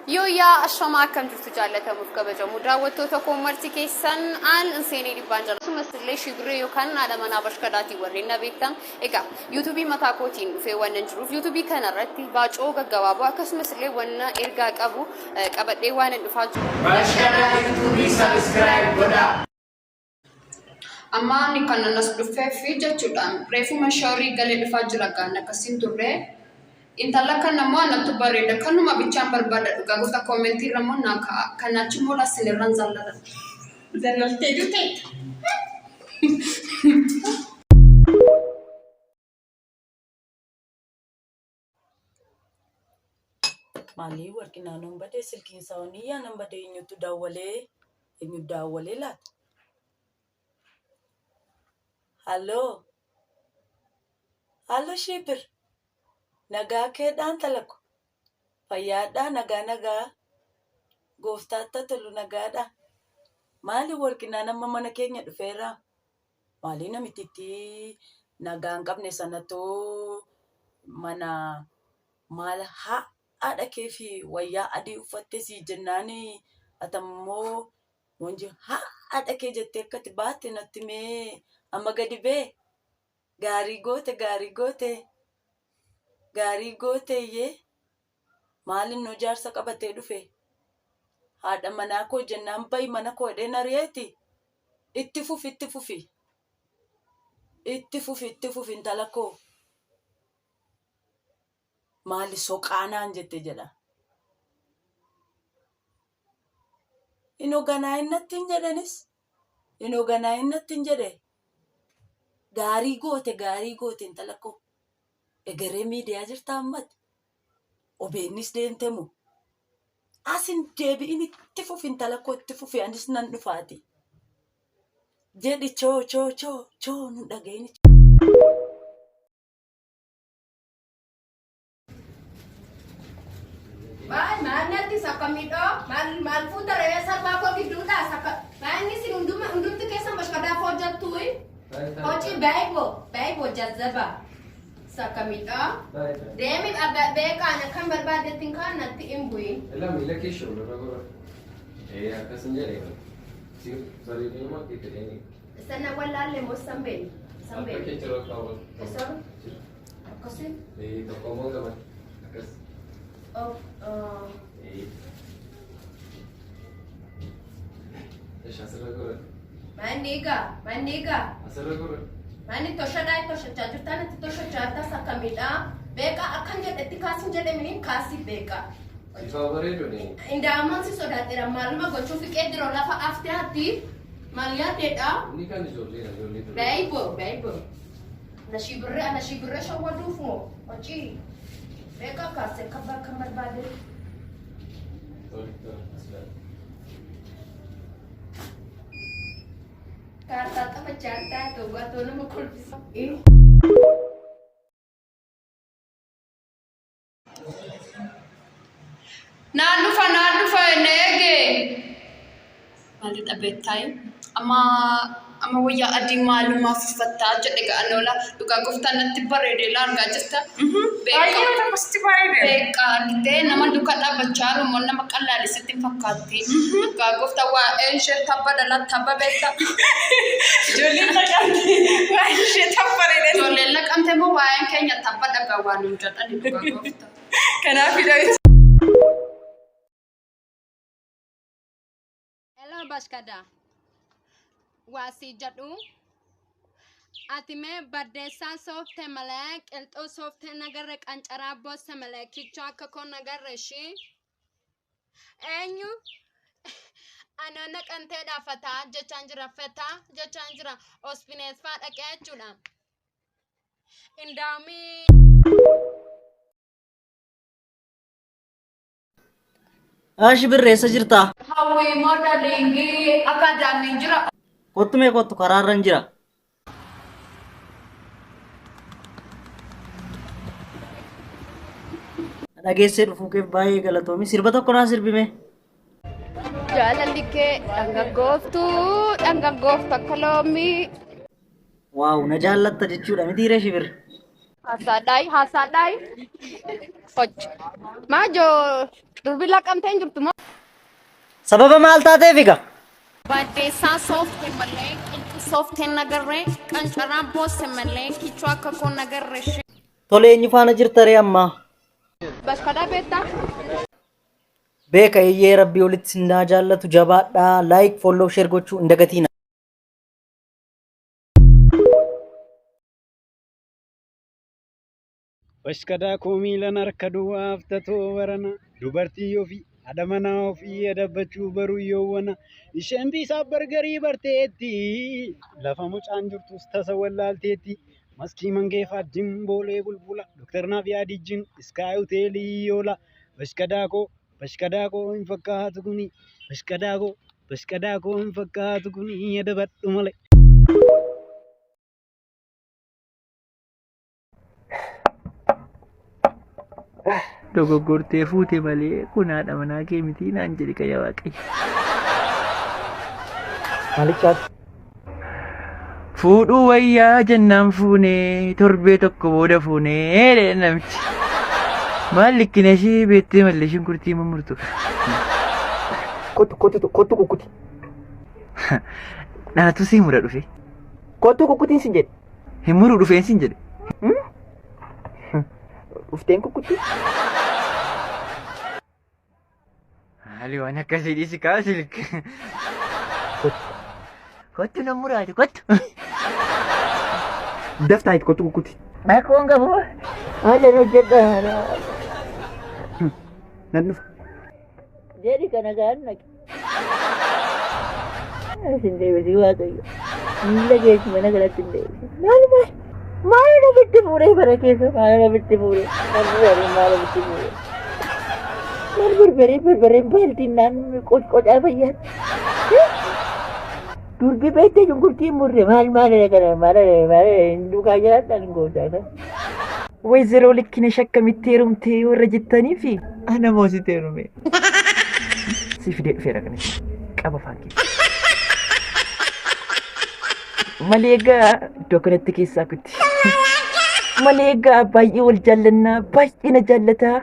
Yooyyaa ashamaa akkam jirtu jaallatamuuf kabajamu daawwattoota koo marti keessan aan seenee dhibbaan jala akkasumas illee shibirree yookaan haadha manaa bashkadaatiin warreen na beektan egaa yuutuubii mataa kootiin dhufee waan jiruuf yuutuubii kanarratti baacoo gaggabaaboo akkasumas illee wanna ergaa qabu qabadhee waan hin dhufaa jiru. Bashkadaa YouTube subscribe godhaa. Amma ani kanan as dhufeef jechuudha. Reefuma shoorii galee dhufaa jira gaan akkasiin turre. Intala kana immoo anattu bareeda. Kanuma bichaan barbaada dhugaa gosa koomentii irra immoo naa ka'a. Kana achi immoo laasin irraan zallala. Zallaltee duteetta. Maalii warqi naannoon badee silkiin isaa onni yaanan badee eenyutu daawwalee eenyu daawwalee laata? Halloo halloo Shiibir nagaa keedhaan talako fayyaadhaa nagaa nagaa gooftaatti haa tolu nagaadha. Maali warqinaan amma mana keenya dhufeera? Maalii namittiitti nagaa hin qabne sanatu mana maal haadha kee fi wayyaa adii uffatte sii jennaan atammoo wanji haadha kee jettee akkati baatte natti mee amma gadi bee gaarii goote gaarii goote gaarii goote iyyee maal innoo jaarsa qabatee dhufe haadha manaa koo jennaan ba'i mana koo jedheen ari'eeti itti fufi itti fufi itti fufi itti fufi intala koo maali soqaa naan jette jedha. Hin hoganaa hin natti hin jedhanis hin hoganaa hin natti hin jedhe gaarii goote gaarii goote intala koo egeree miidiyaa jirta ammati obeennis deemte moo as hin deebi'in itti fufi intala koo itti fufi anis nan dhufaati jedhi choo choo choo choo nu dhaga'in. Maal maal natti sakka miidhoo maal maal fuuta re'ee sarbaa koo gidduudhaa sakka maal inni isin hunduma hundumti keessan bashkadaaf hojjettu hojii baay'oo baay'oo jazzaba sakka miidhoo deemi beekaan akkan barbaaddetti hin kaan natti hin bu'in. Ila miila kee shoulder godha. Ee akkas hin jedhe. Si bareedinuma kee fedhanii. Sana wallaalle moo san beeni san Akka beeni. kee jira kaawwan. Eessa? Akkasii. Ee tokko immoo qaban. Akkas. Oh, oh. Ee. Esh asirra godha. Manni egaa manni egaa. Asirra godha. Manni toshadhaa toshachaa jirtan itti toshachaa jirtas akkamiidha? Beekaa akkan jedhetti kaasin jedhemini kaasi beekaa. Sifaa bareedu ni. Indaaman si sodaadheera maaluma gochuu fiqee diroo lafa aftee hatti maal yaaddeedha? Inni kan ijoolleedha ijoollee ture. Beeybo beeybo. Nashii birree ana shii birree shawwaduuf moo hojii beekaa kaase akka bakka barbaade. Tole tole as ilaali. Kaartaa taphachaa taate dhugaatoo nama kolfisa. Naan dhufa naan dhufa na eege. Maali dhabeettaayi? Amma amma wayyaa adii maalumaaf uffattaa jedhe ga'an oola. Dhugaa gooftaan natti bareedee laa argaa jirta. Baay'ee akkasitti bareeda. Beekaa argitee nama duukaa dhaabbachaa jiru immoo nama qallaalisitti hin fakkaatti. Dhugaa gooftaa waa'een ishee tabba dhala tabba beekta. Ijoolleen naqamte waa'ee ishee tabbareedha. Ijoolleen naqamte immoo waa'een keenya tabba dhagaa waan hin jedhani dhugaa gooftaa. Kanaafidha. Hello Bashkada. Waa si jedhu. Ati mee baddeessaa soofte malee qilxuu soofte nagarre qancaraa boosse malee kichoo akka koo nagarre ishii. Eenyu? Anoo naqamtee dhaafataa jechaan jira fetaa jechaan jira ospinees faa dhaqee jechuudha. Indaamii. Ashi birree eessa jirtaa? Hawwii moodaliingii akka daamiin jira. Kottu mee kottu karaarra hin jira. Na dhageessee dhufuu keef baay'ee galatoomi. Sirba tokko naa sirbime. Jaalalli kee dhangaggooftuu dhangaggooftu akka loomii. Waaw na jaallatta jechuudha mitiiree shibir. Haasaadhaayi haasaadhaayi. Hojii. Maajoo durbi laqamtee hin jirtu moo? Sababa maal taateef egaa? Baddeessaa soofte malee qilxuu soofte nagarree qancaraa boosse malee kichuu akka koo nagarree ishee. Tole eenyu faana jirta ree ammaa? Bashkadhaa beektaa? Beeka eeyyee rabbii olitti sin haa jaallatu jabaadhaa like follow share gochuu hin dagatiina. Bashkadaa koo miilan harka duwwaa haftatoo barana dubartii ofii haadha manaa ofii adabbachuu baruu yoowwana isheen biisaaf bargarii barteetti lafa mucaan jirtus tasa wallaalteetti maskii mangeefaa dimboolee bulbula Dr. Naaf yaadijjiin iskaay hoteelii yoola bashkadaa koo bashkadaa koo hin fakkaatu kuni bashkadaa koo bashkadaa koo hin fakkaatu kuni adabadhu malee. Dogoggortee fuute malee kun haadha manaa kee miti naan jedhi qayya waaqayyo. Maalichaati? Fuudhuu wayyaa jennaan fuunee torbee tokko booda fuunee jedhe namichi. Maal likkina ishee beektee mallee shunkurtii mummurtu. Kottu kottu kottu kukkuti. Naatu sii mura dhufe. Kottu kukkutiin sin jedhe. Hin muruu dhufeen sin jedhe. Dhufteen kukkutti. Maali waan akkasii dhiisi kaa silk. Kottu nan muraati kottu. Daftaa itti kottu kukkuti. Rakkoon qabu. Haala hojjedha. Nan dhufa. Jedhi kana gaan naqi. Isin deebisii waaqayyo. Miila keessa mana kanatti hin deebisin. Maal maal maal ofitti fuudhee bara keessa maal ofitti fuudhee barbaree maal ofitti fuudhee. Maal barbaree barbareen baaltiin naan qocqocaa fayyaatti. Durbi beektee shunkurtii hin murre maal maal kana maal maal duukaa jiraadhaan gootaa kan. Wayzeroo Likkinesh akkamitti heerumtee warra jettanii fi ana moo sitti heerume? Si fidee dhufeera kanas qaba afaan kee. Malee egaa iddoo kanatti keessaa kutti. Malee egaa baay'ee wal jaallannaa baay'ee na jaallataa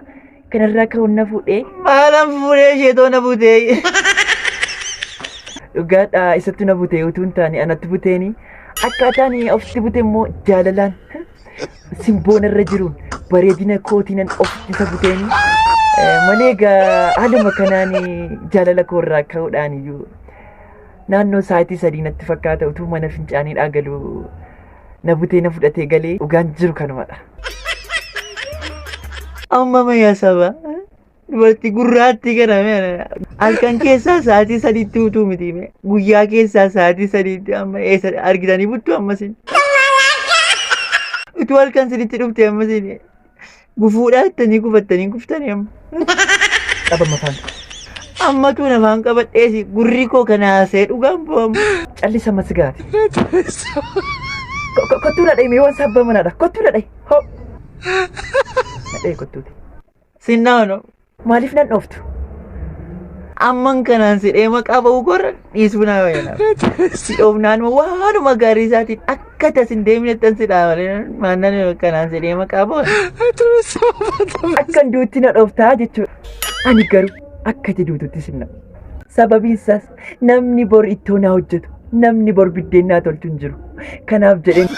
kanarraa ka'uun na fuudhee. Maalan fuudhee isheetoo na butee. Dhugaadha isatti na butee utuu hin taane anatti buteeni akkaataan ofitti bute immoo jaalalaan simboon irra jiruun bareedina kootiinan ofitti isa buteeni malee egaa haaluma kanaan jaalala koo irraa ka'uudhaan iyyuu naannoo sa'aatii 3 natti fakkaata utuu mana fincaaniidhaa galu na butee na fudhatee galee dhugaan jiru kanumadha. Amma mayyaa saba. Dubartii gurraattii kana mee halkan keessaa sa'aatii 3tti utuu miti mee guyyaa keessaa sa'aatii 3tti amma eessa argitanii buttu ammasin. Utuu halkan sinitti dhufte ammasin gufuudhaa jettanii gufattanii kuftanii amma. Qabama afaan. Amma tuun afaan qabadheesi gurri koo kana haasa'ee dhugaan bo'amu. Callisa amma si gaate. Kottuu na dhahi mee waan sabbaa manaadha. Kottuu na dhahi. Hoo. Na dhahi kottuuti. Sinnaano. Maaliif nan dhooftu? Amman kanaan sidhee maqaa ba'uu korra dhiisuu naa wayya. Si dhoofnaan waanuma gaarii isaatiin akka tas hin deemnettan si dhaa malee maannan kanaan sidhee maqaa ba'u. Akkan duutti na dhooftaa jechuudha. Ani garuu akka ati duututti sin dhabu. Sababiin isaas namni bor ittoo naa hojjetu, namni bor biddeen naa tolchu hin jiru. Kanaaf jedheen